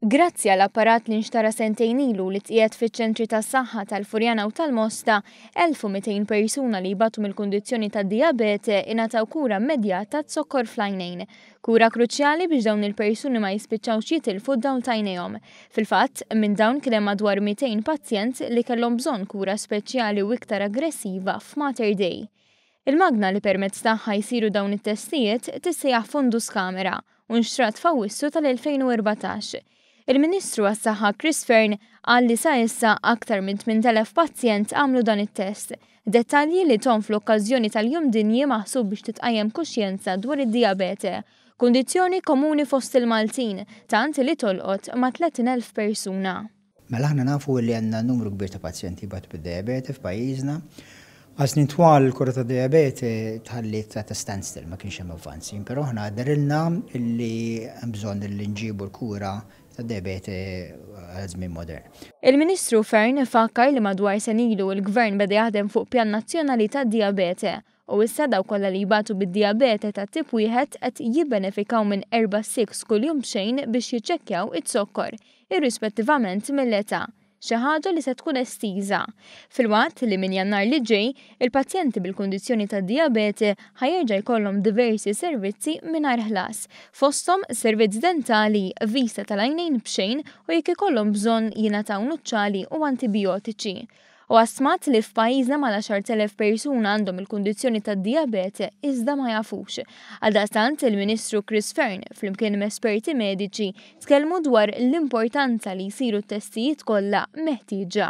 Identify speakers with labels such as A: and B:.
A: Grazzi għal apparat li nxtara sentejn ilu li tqiegħed fiċ-ċentri tas-saħħa tal-Furjana u tal-Mosta, 1200 persuna li jbatu mill-kundizzjoni tad-dijabete ingħataw kura immedjata zokkor fl-għajnejn. Kura kruċjali biex dawn il-persuni ma jispiċċawx jitilfu d-dawl t'għajnejhom. Fil-fatt, minn dawn kien hemm madwar 200 pazjent li kellhom bżonn kura speċjali u iktar aggressiva f'Mater Dei. Il-magna li permezz tagħha jsiru dawn it-testijiet tissejjaħ fundus camera u nxtrat f'Awwissu tal-2014. Il-Ministru għas-Saħħa Chris Fearne qal li sa issa aktar minn 8,000 pazjent għamlu dan it-test. Dettalji li tahom fl-okkażjoni tal-Jum Dinji maħsub biex titqajjem kuxjenza dwar id-dijabete, kundizzjoni komuni fost il-Maltin, tant li tolqot ma' 30,000 persuna.
B: Mela aħna nafu li għandna numru kbir ta' pazjenti jbatu bid-dijabete f'pajjiżna. Għal snin twal il-kura ta' dijabete tħalliet at a standstill, ma kienx hemm avvanzi. Però aħna dehrilna li hemm bżonn li nġibu l-kura ta' dijabete għal żmien modern.
A: Il-Ministru Fearne fakkar li madwar sena ilu l-Gvern beda jaħdem fuq pjan nazzjonali tad-dijabete u issa dawk kollha li jbatu bid-dijabete ta' tip 1 qed jibbenefikaw minn erba' sticks kuljum b'xejn biex jiċċekkjaw iz-zokkor, irrispettivament mill-età, xi ħaġa li se tkun estiża. Filwaqt li minn Jannar li ġej, il-pazjenti bil-kundizzjoni tad-dijabete ħa jerġa' jkollhom diversi servizzi mingħajr ħlas, fosthom servizz dentali, vista tal-għajnejn b'xejn u jekk ikollhom bżonn jingħataw nuċċali u antibijotiċi. U stmat li f'pajjiżna mal-10,000 persuna għandhom il-kundizzjoni tad-dijabete iżda ma jafux. Għaldaqstant il-Ministru Chris Fearne flimkien esperti mediċi tkellmu dwar l-importanza li jsiru t-testijiet kollha meħtieġa.